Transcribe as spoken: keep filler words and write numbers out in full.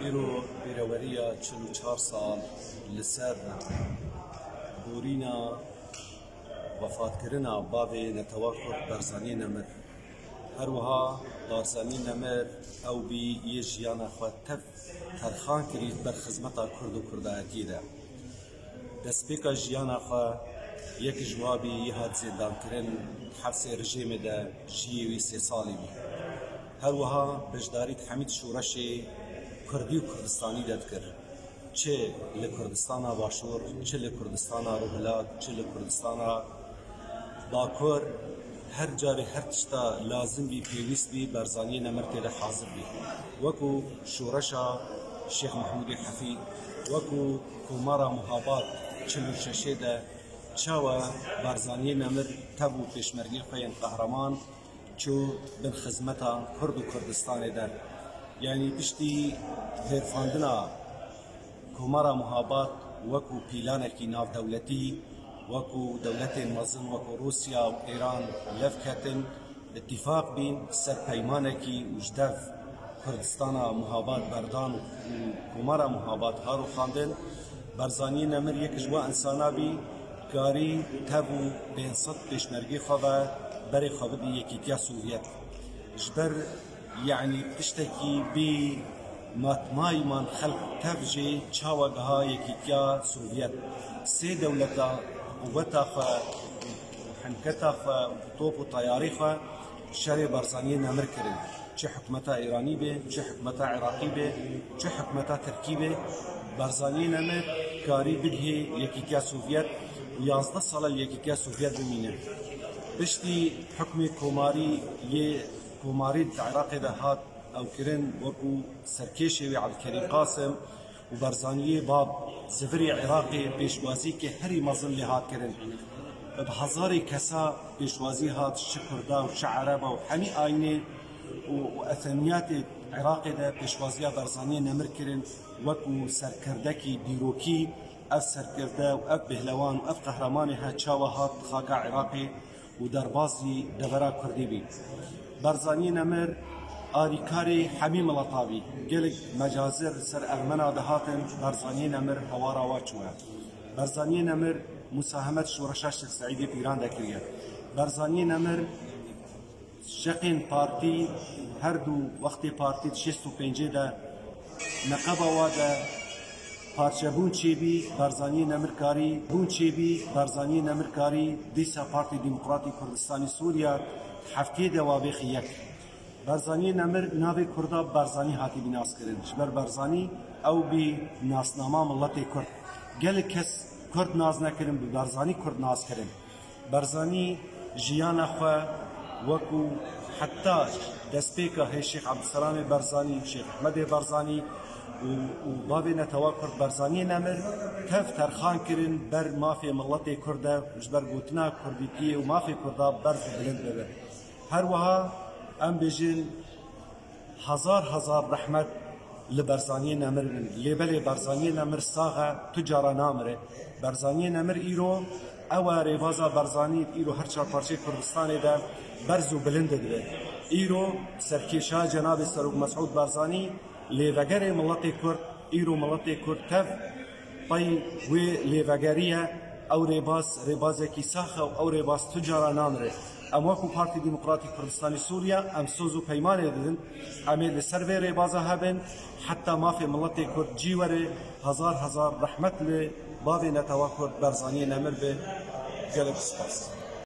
Îro pêreweriya çil û çar sal li ser borîna wefatkirina bavê netewa Kurd Barzaniyê Nemir. Her wiha Barzaniyê Nemir ew bî yê jiyana xwe tev terxan kirî ber xizmeta Kurd û Kurdayetiyê de. Destpêka jiyana xwe yek ji wa bî yê hat zêndankirin, hefsê rejêmê de jiyê wî sê salî bî. Her wiha beşdarî di hemî şoreşê Kurdî û Kurdistanî de dikir. Çi li Kurdistana Başûr, çi li Kurdistana Rûhilat, çi li Kurdistana Bakur, her carê her tişta lazim bî, pêwîst bî, Barzaniyê Nemir tê de hazir bî. Wekû şoreşa Şêx Mehmûdê Hefî, wekû Komara Muhabat çil û şeşê de çawa Barzaniyê Nemir tev û pêşmergê xwe yên qehreman çû bin xizmeta Kurd û Kurdistanê de. Yanî piştî hêrfandina Komara Muhabat wekû pîlanekî navdewletî, wekû dewletên mezin wekû Rûsya û Îran lev ketin, îtîfaq bîn ser peymanekî û ji dev Kurdistana Muhabat berdan û Komara Muhabat ha rûxandin. Barzaniyê Nemir yek ji wa insana bî, karî tev û pênc sed pêşmergê xwe ve berê xwe bidî Yekîtiya Sovyet. Ji ber, yanî, tiştekî bî matmayî man xelk tev jê çawa giha Yekîtiya Sovyet. Sê dewleta quweta xwe, henketa xwe, top û tayarê xwe şerê Barzaniyê Nemir kirin. Çi hikûmeta Îranî be, çi hikûmeta Iraqî be, çi hikûmeta Tirkî be, Barzaniyê Nemir karî bigihê Yekîtiya Sovyet û yazdeh sala li Yekîtiya Sovyet bimîne. Piştî hikmê komarî yê komarî di Iraqê de hat ew kirin, wekû serkêşê wê Ebdulkerîm Qasim û Barzaniyê bab zivirê Iraqê pêşwazîkê herî mezin lê hat kirin. Bi hezarê kesa pêşwazî hat, çi Kurda û çi Ereba û hemî ayînê û, û etheniyatê Iraqê de pêşwaziya Barzaniyê Nemir kirin, wekû serkirdekî dîrokî, ev serkirde û ev pehlewan û ev qehremanê he çawa hat xaka Iraqê û derbazî devera Kurdî bî. Barzaniyê Nemir alîkarê hemî mileta bî. Gelek mecazir li ser Ermena dihatin, Barzaniyê Nemir hewara wa çûye. Barzaniyê Nemir musahemet şoreşa Şêx Seîdê Pîran de kiriye. Barzaniyê Nemir şeqên partî, her du wextê partî di şêst û pêncê de neqeba wa de parçebûn çêbî, Barzaniyê Nemir karî bûn çêbî, Barzaniyê Nemir karî dîsa Partî Demokratî Kurdistanî Sûriya heftê de wa bêxî yek. Barzaniyê Nemir navê Kurda Barzanî hatî bî naskirin. Ji ber Barzanî ew bî nasnama miletê Kurd. Gelek kes Kurd nas nekirin, bi Barzanî Kurd nas kirin. Barzanî jiyana xwe wekû heta destpêka hê Şêx Ebdulselamê Barzanî, Şêx Ehmedê Barzanî û, û bavê netewa Kurd Barzaniyê Nemir tev terxan kirin ber mafê miletê Kurd e, ji ber gotina Kurdîtiyê û mafê Kurda berz û bilind bibe. Her wiha em bêjin, hezar hezar rehmet li Barzaniyê Nemir bin. Lê belê Barzaniyê Nemir sax e, tu cara namire. Barzaniyê Nemir îro, ew e rêbaza Barzanî îro her çar parçeyê Kurdistanê de berz û bilind dibe. Îro serkêşa Cenabê Serok Mesûd Barzanî, lêvegerê miletê Kurd, îro miletê Kurd tev pey wê lêvegerî ye, ew rêbaz, rêbazekî sax e û ew rêbaz tu cara namire. Em wekû Partî Demokratîk Kurdistanî Sûriye, em soz û peymanê didin, em ê li ser vê rêbaza hebin, heta mafê miletê Kurd cî were, hezar hezar rehmet li bavê netewa Kurd Barzaniyê Nemir be. Gelek spas.